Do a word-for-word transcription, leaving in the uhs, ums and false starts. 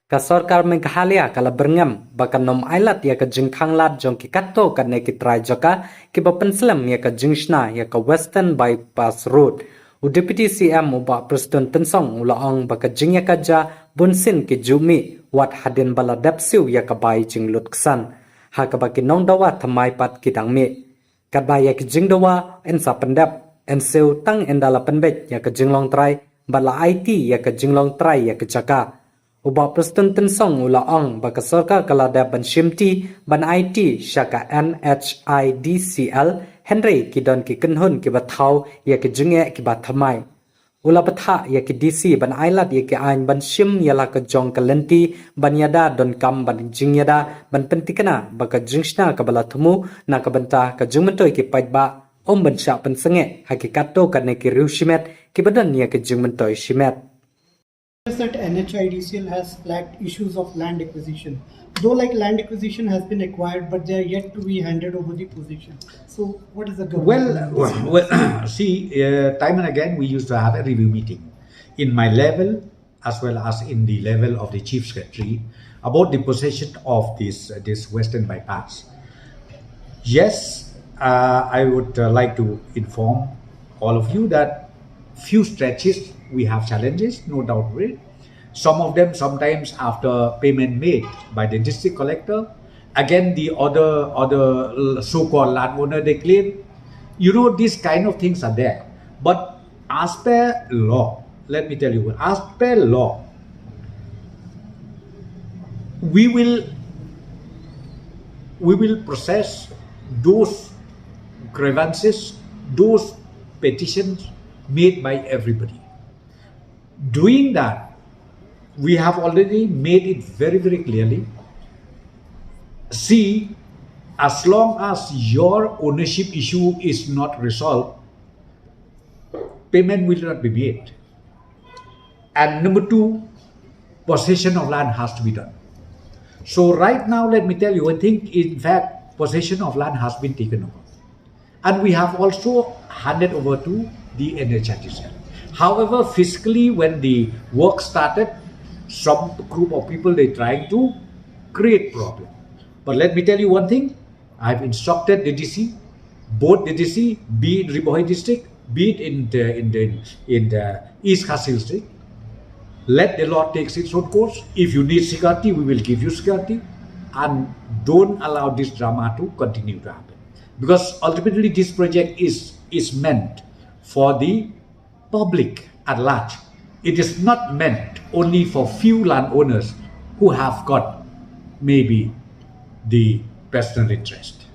Ka sorkar Meghalaya ka la byrngem ba kan ym ailad ïa ka jingkhang lad jong ki katto katne ki trai jaka kiba pynslem ïa ka jingshna ïa ka Western Bypass Road. U Deputy C M u Bah Prestone Tynsong u la ong ba ka jingïakajia bunsien ki ju mih wat hadien ba la dep siew ïa ka bai jinglut ksan, ha kaba ki nongdawa thymmai pat ki dang mih. Katba ïa ki jingdawa yn sa pyndep, yn siew tang ynda la pynbeit ïa ka jinglong trai bad la aiti ïa ka jinglong trai ïa ka jaka. U Bah Prestone Tynsong u la ong ba ka sorkar ka la dep ban shimti ban aiti sha ka N H I D C L, hynrei ki don ki kynhun kiba thaw ïa ki jingeh kiba thymmai. U la bthah ïa ki D C ban ailad ïa ki aiñ ban shim ïa la ka jong ka lynti ban ïada donkam bad jingïada ban pyntikna ba ka jingshna kaba la thmu na ka bynta ka jingmyntoi ki paidbah ym ban shah pynsangeh ha ki katto katne ki riew shimet kiba don ïa ka jingmyntoi shimet. That N H I D C L has flagged issues of land acquisition. Though, like, land acquisition has been acquired, but they are yet to be handed over the position. So, what is the government? Well, well, well see, uh, time and again we used to have a review meeting in my level as well as in the level of the chief secretary about the possession of this uh, this Western Bypass. Yes, uh, I would uh, like to inform all of you that few stretches we have challenges, no doubt with it. Some of them sometimes after payment made by the district collector. Again, the other other so-called landowner, they claim, you know, these kind of things are there. But as per law, let me tell you, as per law, we will we will process those grievances, those petitions made by everybody. Doing that, we have already made it very, very clearly. See, as long as your ownership issue is not resolved, payment will not be made. And number two, possession of land has to be done. So right now, let me tell you, I think in fact, possession of land has been taken over. And we have also handed over to the N H I D C L. However, fiscally, when the work started, some group of people, they trying to create problem. But let me tell you one thing, I've instructed the D C, both the D C, be it Ri Bhoi district, be it in the, in the, in the East Khasi district, let the law takes its own course. If you need security, we will give you security. And don't allow this drama to continue to happen. Because ultimately this project is, is meant for the public at large. It is not meant only for few landowners who have got maybe the personal interest.